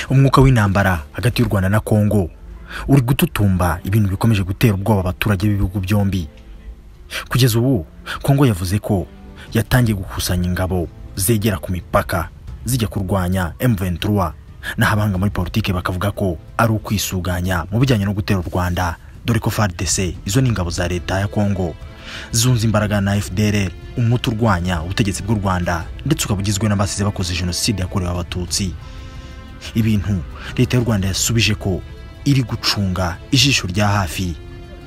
Umwuka w'intambara hagati y'u Rwanda na Kongo uri gututumba, ibintu bikomeje gutera ubwoba abaturage b'ibihugu byombi. Kugeza ubu Kongo yavuze ko yatangiye gukusanya ingabo zegera ku mipaka zijya kurwanya M23, naho abahanga muri politike bakavuga ko ari ukwisuganya mu bijyanye no gutera u Rwanda, dore ko FARDC izo ni ingabo za leta ya Kongo zunze imbaraga na FDLR, umuti urwanya ubutegetsi bw'u Rwanda ndetse ukaba ugizwe n'abasize bakoze jenoside yakorewe Abatutsi. Ibintu leta y'u Rwanda yasubije ko iri gucunga ijisho rya hafi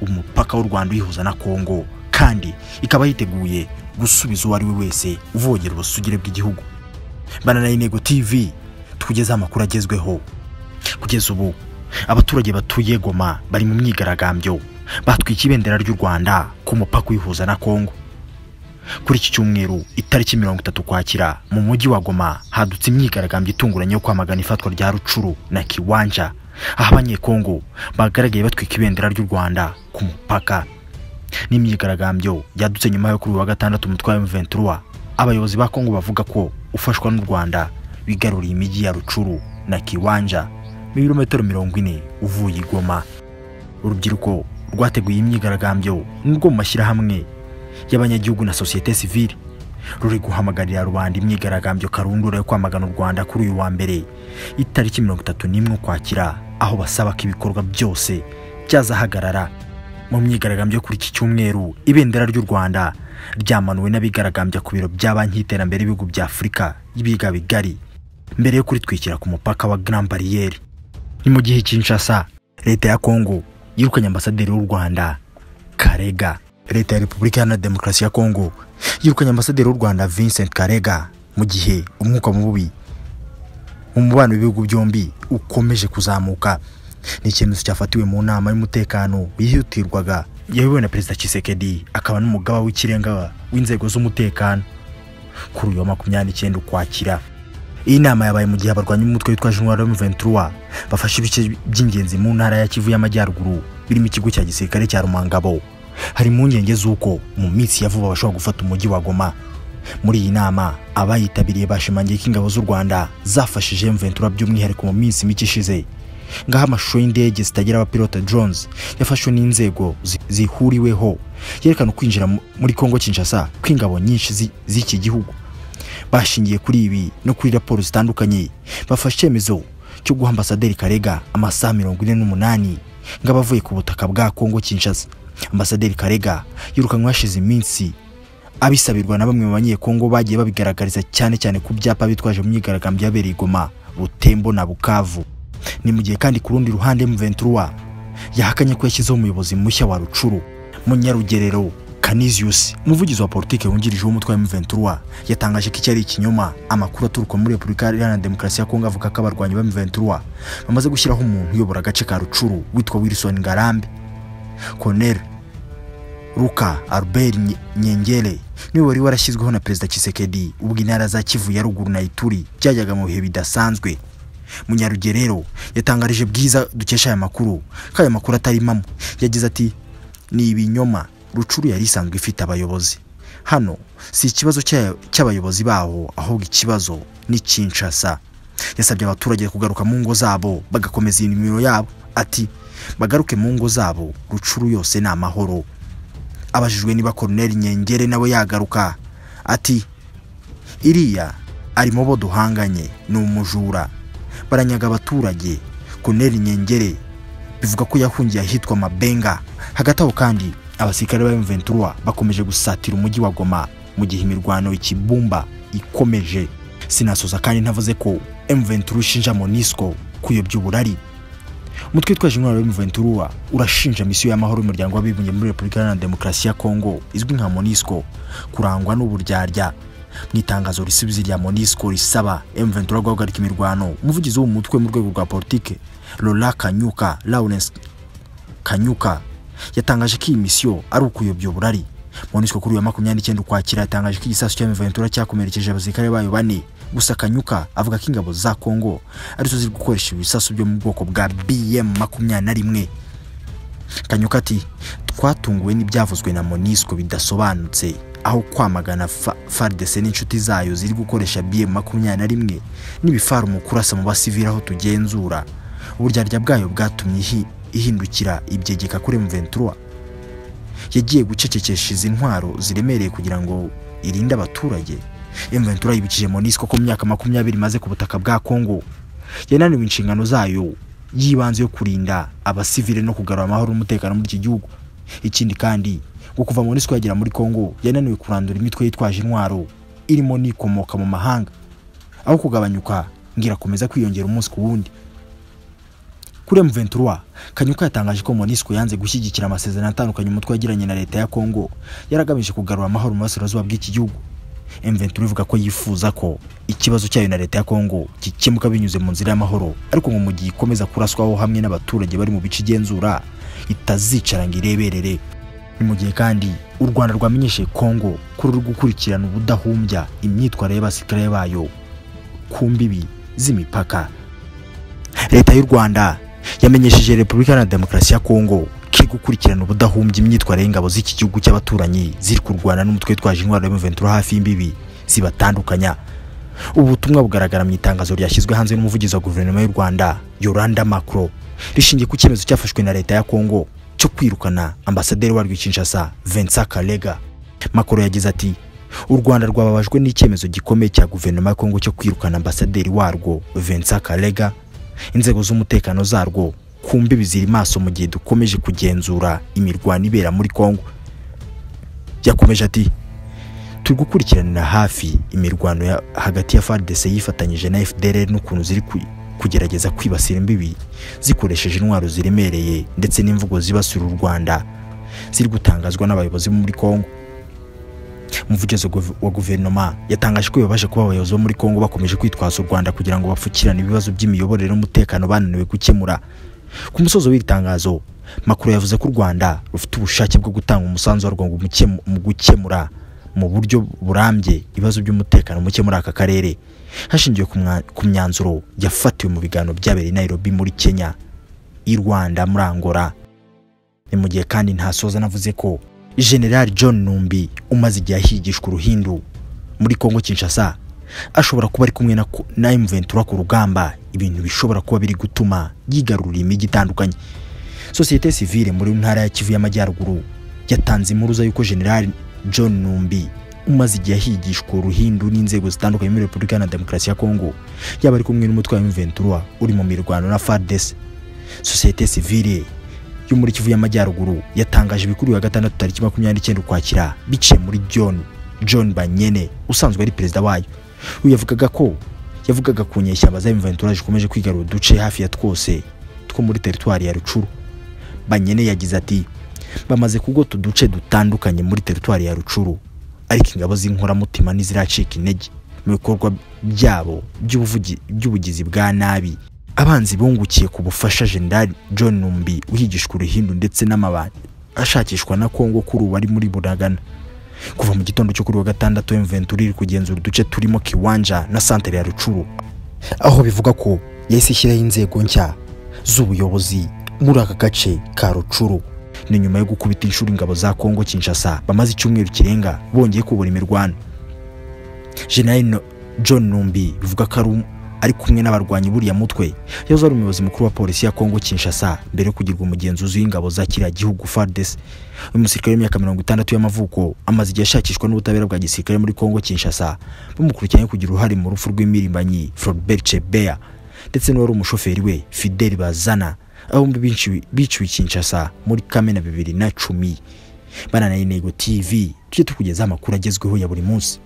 umupaka w'u Rwanda uyihuza na Kongo, kandi ikaba yiteguye gusubiza uwo ari we wese uvogera ubusugire bw'igihugu. Bana na Intego TV tukugezaho amakuru agezweho. Kugeza ubu abaturage batuye Goma bari mu myigaragambyo, batwika ibendera ry'u Rwanda ku mupaka uyihuza na Kongo. Kuri iki cyumweru itariki 30 Ukwakira mu mujyi wa Goma hadutse imyigaragambyo itunguranye yo kwamagana ifatwa rya Rucuru na Kiwanja, aho abanyekongo bagaragaye batwika ibendera ry'u Rwanda ku mupaka. N'imyigaragambyo yadutse nyuma yo kuri wa gatandatu umutwe wa M23 abayobozi ba Kongo bavuga ko ufashwa n'u Rwanda bigaruriye imijyi ya Rucuru na Kiwanja mu birometero 40 uvuye i Goma. Urubyiruko rwateguye imyigaragambyo nubwo mu mashyirahamwe y'abanyagihugu na société civile ruri guhamagarira rubanda imyigaragambyo karundura yo kwamagana u Rwanda kuri uyu wa mbere itariki 31 Ukwakira, aho basaba ko ibikorwa byose byazahagarara. Mu myigaragambyo kuri iki cyumweru ibendera ry'u Rwanda ryamanuwe n'abigaragambya ku biro bya banki y'iterambere y'ibihugu bya Afurika y'ibiga bigari mbere yo kuritwikira ku mupaka wa Grand Barriere. Ni mu gihe Kinshasa leta ya Kongo yirukanye ambasaderi w'u Rwanda Karega. Leta ya Repubulika Iharanira Demokarasi ya Kongo yirukanye ambasaderi w'u Rwanda Vincent Karega mu gihe umwuka mubi mu mubano w'ibihugu byombi ukomeje kuzamuka. Ni icyemezo cyafatiwe mu nama y'umutekano yihutirwaga yayobowe na Perezida Tshisekedi akaba n'umugaba w'ikirenga w'inzego z'umutekano kuri uyu wa 29 Ukwakira. Iyi nama yabaye mu gihe abarwanya umutwe witwa General M23 bafashe ibice by'ingenzi mu ntara ya Kivu y'Amajyaruguru birimo ikigo cya gisirikare cya Rumangabo. Hari impungenge z'uko mu minsi ya vuba bashobora gufata umujyi wa Goma. Muri iyi nama abayitabiriye bashimangiye ko ingabo z'u Rwanda zafashije M23 by'umwihariko mu minsi mike ishize. Ngaho amashusho y'indege zitagira abapilote drones yafashwe n'inzego zihuriweho yerekana kwinjira muri Kongo Kinshasa kw'ingabo nyinshi z'iki gihugu. Bashingiye kuri ibi no kuri raporo zitandukanye bafashe icyemezo cyo guha ambasaderi Karega amasaha 48 ngo abavuye ku butaka bwa Kongo Kinshasa. Ambasaderi Karega yirukanwe hashize iminsi abisabirwa na bamwe mu banyekongo bagiye babigaragariza cyane cyane ku byapa bitwaje mu myigaragambyo yabereye Goma, Butembo na Bukavu. Ni mu gihe kandi ku rundi ruhande M23 yahakanye ko yashyizeho umuyobozi mushya wa Rucuru, Munyarugerero Canisius. Umuvugizi wa politike wungirije w'umutwe wa M23 yatangaje ko icyari ikinyoma. Amakuru aturuka muri Repubulika Iharanira Demokarasi ya Kongo avuga ko abarwanyi ba M23 bamaze gushyiraho umuntu uyobora agace ka Rucuru witwa Wilson Ngarambe. Colonel Ruka Albert Nyengere niwe wari warashyizweho na Perezida Tshisekedi ubwo intara za Kivu ya ruguru na Ituri byajyaga mu bihe bidasanzwe. Munyarugerero yatangarije Bwiza dukesha aya makuru ko aya makuru atari impamo. Yagize ati: "Ni ibinyoma, Rucuru yari isanzwe ifite abayobozi. Hano si ikibazo cy'abayobozi baho, ahubwo ikibazo ni Kinshasa." Yasabye abaturage kugaruka mu ngo zabo bagakomeza imirimo yabo. Ati: "Bagaruke mu ngo zabo, Rucuru yose ni amahoro." Abajijwe niba Colonel Nyengere nawe yagaruka, ati: "Iriya arimo bo duhanganye ni umujura, baranyaga abaturage." Colonel Nyengere bivuga ko yahungiye ahitwa Mabenga. Hagati aho kandi abasirikare ba M23 bakomeje gusatira umujyi wa Goma mu gihe imirwano ikibumba ikomeje. Sinasoza kandi ntavuze ko M23 ishinja MONUSCO kuyobya uburari. Umutwe witwa General M23 urashinja misiyo y'amahoro y'umuryango w'abibumbye muri Repubulika Iharanira Demokarasi ya Kongo izwi nka MONUSCO kurangwa n'uburyarya. Mu itangazo risubiza rya MONUSCO risaba M23 guhagarika imirwano, umuvugizi w'uwo mutwe mu rwego rwa politike Laurent Kanyuka Lawrence Kanyuka yatangaje ko iyi misiyo ari ukuyobya uburari. MONUSCO kuri uyu wa 29 Ukwakira yatangaje ko igisasu cya M23 cyakomerekeje abasirikare bayo bane. Gusa Kanyuka avuga ko ingabo za Kongo arizo ziri gukoresha ibisasu byo mu bwoko bwa BM21. Kanyuka ati: "Twatunguwe n'ibyavuzwe na MONUSCO bidasobanutse. Aho kwamagana FARDC n'inshuti zayo ziri gukoresha BM21 n'ibifaru mu kurasa mu basivili aho tugenzura, uburyarya bwayo bwatumye ihindukira ibyegeka kuri M23. Yagiye gucecekesha izi ntwaro ziremereye kugira ngo irinde abaturage. M23 yibukije MONUSCO ko mu myaka 20 imaze ku butaka bwa Kongo yananiwe inshingano zayo yibanze yo kurinda abasivile no kugarura amahoro n'umutekano muri iki gihugu. Ikindi kandi ngo kuva MONUSCO yagera muri Kongo yananiwe kurandura imitwe yitwaje intwaro irimo n'ikomoka mu mahanga, aho kugabanyuka ngira komeza kwiyongera umunsi ku wundi. Kuri M23, Kanyuka yatangaje ko MONUSCO yanze gushyigikira amasezerano atandukanye umutwe yagiranye na leta ya Kongo yaragamije kugarura amahoro mu burasirazuba bw'iki gihugu. M23 ivuga ko yifuza ko ikibazo cyayo na leta ya Kongo gikemuka binyuze mu nzira y'amahoro, ariko ngo mu gihe ikomeza kuraswaho hamwe n'abaturage bari mu bice igenzura itazicara ngo ireberere. Ni mu gihe kandi u Rwanda rwamenyesheje Kongo ko ruri gukurikirana ubudahumbya imyitwarire y'abasirikare bayo ku mbibi z'imipaka. Leta y'u Rwanda yamenyesheje Repubulika Iharanira Demokarasi ya Kongo ko gukurikirana ubudahumbya imyitwarire y'ingabo z'iki gihugu cy'abaturanyi ziri kurwana n'umutwe witwaje intwaro M23 hafi y'imbibi zibatandukanya. Ubu butumwa bugaragara mu itangazo ryashyizwe hanze n'umuvugizi wa guverinoma y'u Rwanda Yolanda Macron, rishingiye ku cyemezo cyafashwe na leta ya Kongo cyo kwirukana ambasaderi warwo i Kinshasa Vincent Karega. Macron yagize ati: "U Rwanda rwababajwe n'icyemezo gikomeye cya guverinoma ya Kongo cyo kwirukana ambasaderi warwo Vincent Karega. Inzego z'umutekano zarwo ku mbibi ziri maso mu gihe dukomeje kugenzura imirwano ibera muri Kongo." Yakomeje ati: "Turi gukurikiranira hafi imirwano hagati ya FARDC yifatanyije na FDLR n'ukuntu ziri kugerageza kwibasira imbibi zikoresheje intwaro ziremereye ndetse n'imvugo zibasira u Rwanda ziri gutangazwa n'abayobozi bo muri Kongo." Umuvugizi wa guverinoma yatangaje ko bibabaje kuba abayobozi bo muri Kongo bakomeje kwitwaza u Rwanda kugira ngo bapfukirane ibibazo by'imiyoborere n'umutekano bananiwe gukemura. Ku musozo w'iri tangazo, Macron yavuze ko u Rwanda rufite ubushake bwo gutanga umusanzu warwo mu gukemura mu buryo burambye ibibazo by'umutekano muke muri aka karere, hashingiwe ku myanzuro yafatiwe mu biganiro byabereye i Nairobi muri Kenya, i Rwanda muri Angola. Ni mu gihe kandi ntasoza navuze ko General John Numbi umaze igihe ahigishwa uruhindu muri Kongo Kinshasa ashobora kuba ari kumwe na M23 ku rugamba, ibintu bishobora kuba biri gutuma yigarurira imijyi itandukanye. Société civile muri ntara ya Kivu y'Amajyaruguru yatanze impuruza yuko General John Numbi umaze igihe ahigishwa uruhindu n'inzego zitandukanye muri Repubulika Iharanira Demokarasi ya Kongo yaba ari kumwe n'umutwe wa M23 uri mu mirwano na FARDC. Société civile yo muri Kivu y'Amajyaruguru yatangaje ibikuru ya gatandatu tariki 29 Ukwakira biciye muri John Banyene usanzwe ari perezida wayo. Uyu yavugaga ku nyeshyamba za M23 zikomeje kwigarura uduce hafi ya twose two muri teritwari ya Rucuru. Banyene yagize ati: "Bamaze kugota uduce dutandukanye muri teritwari ya Rucuru, ariko ingabo z'inkoramutima ntiziracika intege mu bikorwa byabo by'ubugizi bwa nabi. Abanzi bungukiye ku bufasha General John Numbi uhigishwa uruhindu ndetse n'amabandi ashakishwa na Kongo kuri ubu ari muri Bunagana." Kuva mu gitondo cyo kuri wa gatandatu M23 iri kugenzura uduce turimo Kiwanja na santere ya Rucuru, aho bivuga ko yahise ishyiraho inzego nshya z'ubuyobozi muri aka gace ka Rucuru. Ni nyuma yo gukubita inshuro ingabo za Kongo Kinshasa bamaze icyumweru kirenga bongeye kubura imirwano. General John Numbi bivuga ko ari kumwe n'abarwanyi buriya mutwe, yahoze ari umuyobozi mukuru wa polisi ya Kongo Kinshasa mbere yo kugirwa umugenzuzi w'ingabo za kiriya gihugu FARDC. Uyu musirikare w'imyaka 60 y'amavuko amaze igihe ashakishwa n'ubutabera bwa gisirikare muri Kongo Kinshasa, bamukurikiranye kugira uruhare mu rupfu rw'imirimbanyi Floribert Chebeya ndetse n'uwari umushoferi we Fidel Bazana, aho biciwe Kinshasa muri Kamena 2010. Bana na Intego TV tujye tukugezaho amakuru agezweho ya buri munsi.